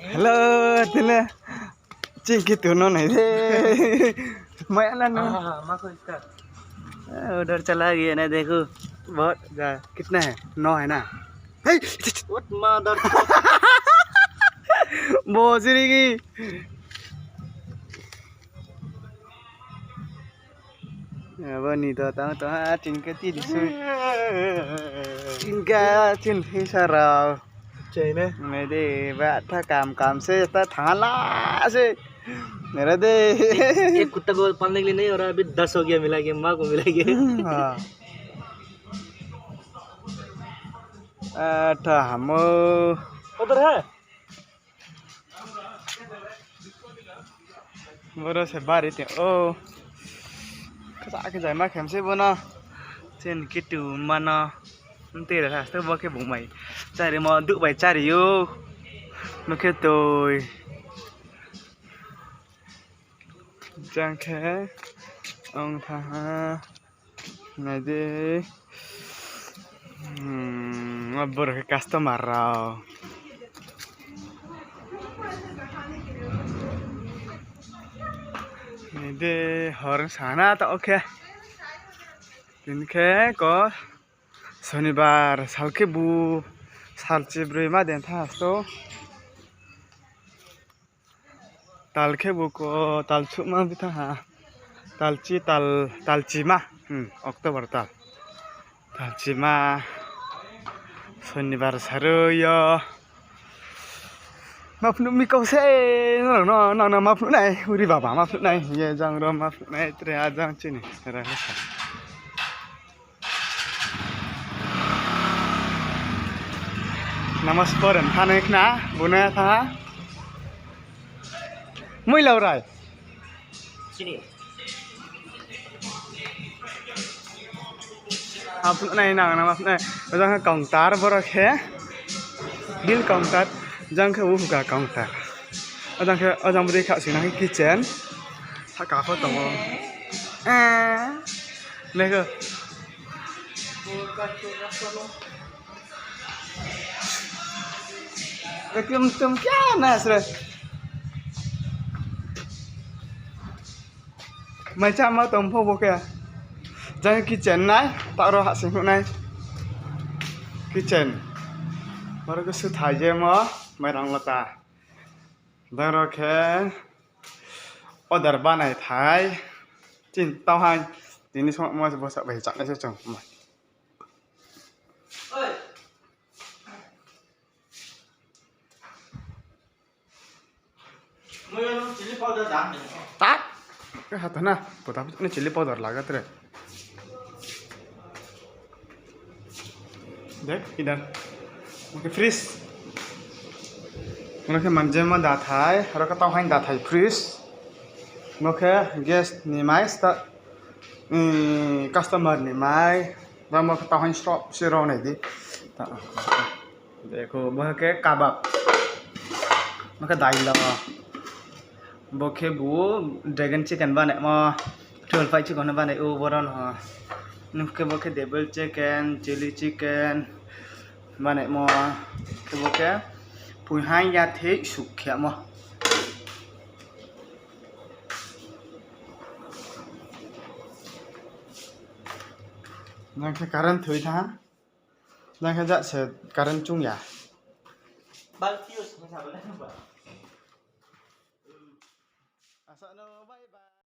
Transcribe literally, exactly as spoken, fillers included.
Hello, tile. Chingki tu no nai de. Maya na no. हाँ, हाँ, माँ को इसका। उधर चला गया ना, देखो। बहुत जा, कितना है? नौ है ना? Hey! What mother? Bojri ki. Abo ni to tang to ha, chingka ti di su. Chingka chin hi sarao. Chai ne? Nai de, ba tha kam kam se, ta thang la se. Nai ra de. एक कुत्ता को पालने के लिए नहीं हो रहा, अभी दस हो गया, मिला के, माँ को मिला के। हाँ। आ, tha hamo. उधर है। Boro se bari te o. Kasa khe jai ma khem se bono. Chen kitu mano. Nte ra sa bo khe bung mai. Chari mo duh bai chari yo. Mo khe toi. Jang khe ong tha ha. Nai di. Hmm, abo rao khe customer rao. Nai di, hor sana ta oke. Tini khe ko Sonibar sal khe bu sal chibroi ma den tha sto. Tal khe bu ko, tal suhma bi tha ha. Tal chi, tal, tal chima. Hmm, October tal. Tal chima. Sonibar sarui yo. Ma phnuh mi kau se, no, no, no, no, ma phnuh nai. Uri baba, ma phnuh nai. Ye jang ro ma phnuh nai. Tre a jang chini. Ra ha sa. Namas poren thanai khna, buna tha. Mui laurai. Sini. Apnu nai nang, nama nai. Ojang khe counter, boro khe bill counter, jang khe uhuka counter. Ojang khe, ojang bwdei kha sina khe kitchen. Saka pho tongo. Eh. Nai khe. Ekdom tum kya na sre. Mai chama tong pho bo khe. Jang kitchen nai, ta ro ha sing nai. Kitchen. Boro khe suthai je mo, mairang lota. Jang ro khe order banai thai. Chin tau hai. Tini song mo bo sa bai chak nai se chung. Tak. Ke hata na, pota ni chili powder laga tre. Dek, idan. Oke, freeze. Oke, manje ma dathai, aro ka tau hain dathai freeze. Oke, guest ni mai sta, mm, customer ni mai. Ba mo ka tau hain stop si ro nai di. Ta. Dekho, bo khe kabab. Bo khe dailo. Bo khe bu dragon chicken banaimo. Twelve pie chicken banaimo, boron ho. Nung khe bo khe devil chicken, chili chicken banaimo. Khe bo khe pui hain ya thei suk khe mo. Nang khe current thoi tha. Nang khe ja se current chung ya. Bal fuse ni sabo le ba. Asa no bye bye.